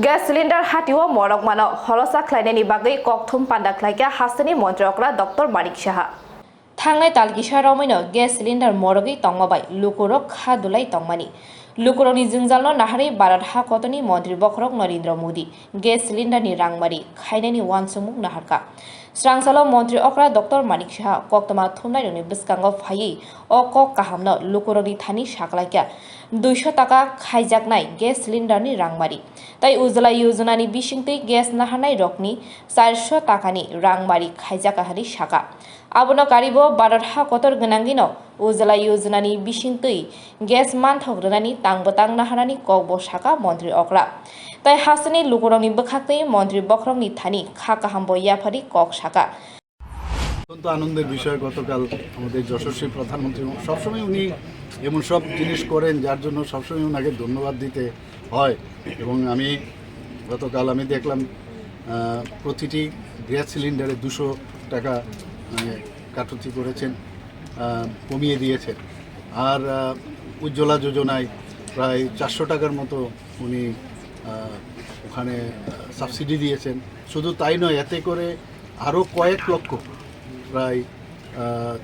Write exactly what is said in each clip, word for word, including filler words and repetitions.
Gas cylinder hatio morok mano holosa khlainani bagwi kokthum panda khlaikha hasteni montri okra Doctor Manik Saha. Thangnai tal kisa romwino gas cylinder morogwi tongma bai lukurok kha dulai tongmani. Lukurokni jwngjalno naharwi Bharat ha kotorni montri bokhorok Narendra Modi gas cylinderni rangmari khainani uansukmung naharkha. Swrangsalo montri okra Doctor Manik Saha koktwma thumnairokni bwskango phaiwi o kok kahamno lukurokni thani saklaikha. Duisho taka khaijaknai gas cylinderni rangmari tei Ujjwala Yojanani bisingtwi gas naharnairokni charsho takani rangmari khaijakha hwnwi sakha. Abono karibo Bharat ha kotor gwnangwino Ujjwala Yojanani bisingtwi gas manthok rwnani tang bwtang naharnani kokbo sakha montri okra. Tai hasteni lukurokni bwkhaktwi montri bokhorokni thani kha kahambo yapharwi kok sakha. অত্যন্ত আনন্দের বিষয়। গতকাল আমাদের যশস্বী প্রধানমন্ত্রী, এবং সবসময় উনি এমন সব জিনিস করেন যার জন্য সবসময় ওনাকে ধন্যবাদ দিতে হয়। এবং আমি গতকাল আমি দেখলাম, আহ, প্রতিটি গ্যাস সিলিন্ডারে দুশো টাকা, মানে, কাটতি করেছেন, আহ, কমিয়ে দিয়েছেন। আর, আহ, উজ্জ্বলা যোজনায় প্রায় চারশো টাকার মতো উনি, আহ, ওখানে, আহ, সাবসিডি দিয়েছেন। শুধু তাই নয়, এতে করে আরও কয়েক লক্ষ, প্রায়, আহ,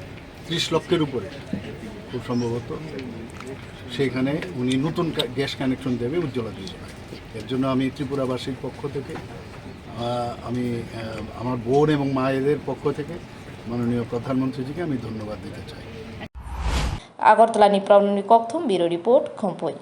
ত্রিশ লক্ষের উপরে খুব সম্ভবত সেইখানে উনি নতুন কা-, গ্যাস কানেকশন দেবে উজ্জ্বলা যোজনা। এর জন্য আমি ত্রিপুরাবাসীর পক্ষ থেকে, আহ, আমি, আহ, আমার বোন এবং মায়েদের পক্ষ থেকে মাননীয় প্রধানমন্ত্রীজিকে আমি ধন্যবাদ দিতে চাই। Agartala ni Pramni Kokthum, Bureau Report, Khumpui.